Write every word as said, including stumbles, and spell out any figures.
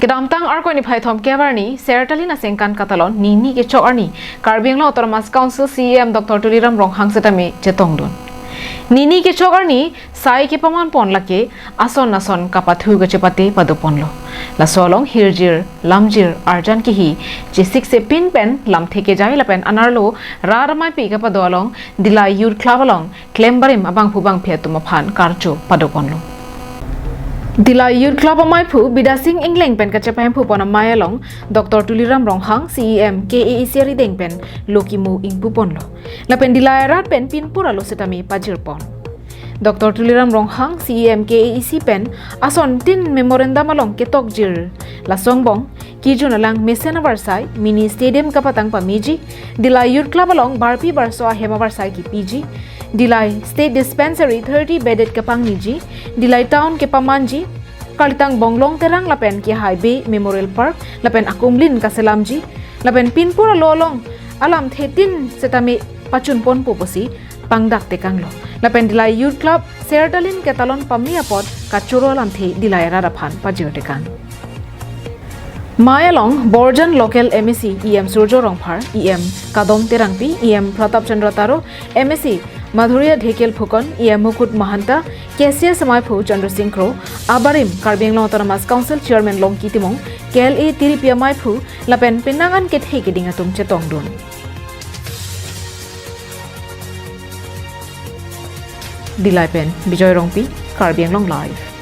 Kedamtang Arkoi niphai thomkep arni, Sertalin aningkan katalon, Nini kechok arni, Karbi Anglong Autonomous Council C E M Doctor Tuliram Ronghang setame chetongdun. Nini kechok arni, sai kepaman pon lake, ason ason kapathu kachepate padoponlo. Laso along hirjir, lamjir, arjan kihi, chesik sepin pen, lamthe kejai lapen anerlo, rat amaipi kapado along, Dillai Youth Club along, klem barim abangphu bangphi atum aphan karcho padoponlo. Dillai Youth Club amaiphu Bidya Sing Engleng pen kachepahemphu pon amei along Doctor Tuliram Ronghang C E M K A A C arideng pen lo kimu ingpuponlo. Lapen Dillai arat pen pinpur alo setame pajirpon. Doctor Tuliram Ronghang C E M K A A C pen asontin memorandum along ketokjir. Laso angbong, kijun alang mesen avarsai, mini stadium kapatang pameji, Dillai Youth Club along barpi barso ahem avarsai kipiji, Dillai State Dispensary thirty bedded kapangniji, Dillai Town kepamanji, Kalitang Bonglong Terang lapen Kehai Bey Memorial Park, lapen akumlin kaselamji, lapen pinpur alo along alamthe tin setame pachunponpo pusi pangdak tekanglo. Lapen Dillai Youth Club Sertalin katalon pame apot kachoro alamthe Dillai arat aphan pajir tekang. Mei along Borjan local M A C E M Surjo Rongphar, E M Kadom Terangpi, E M Pratap Chandra Taro, M A C Madhurya Dhekial Phukan, E M Mukut Mahanta, K C S amaiphu Chandra Sing Kro, abarim Karbi Anglong Autonomous Council Chairman Longki Timung, K L A tiripi amaiphu, lapen penang an kethe keding atum chetongdun. Dillai pen Bijoy Rongpi, Karbi Anglong Live.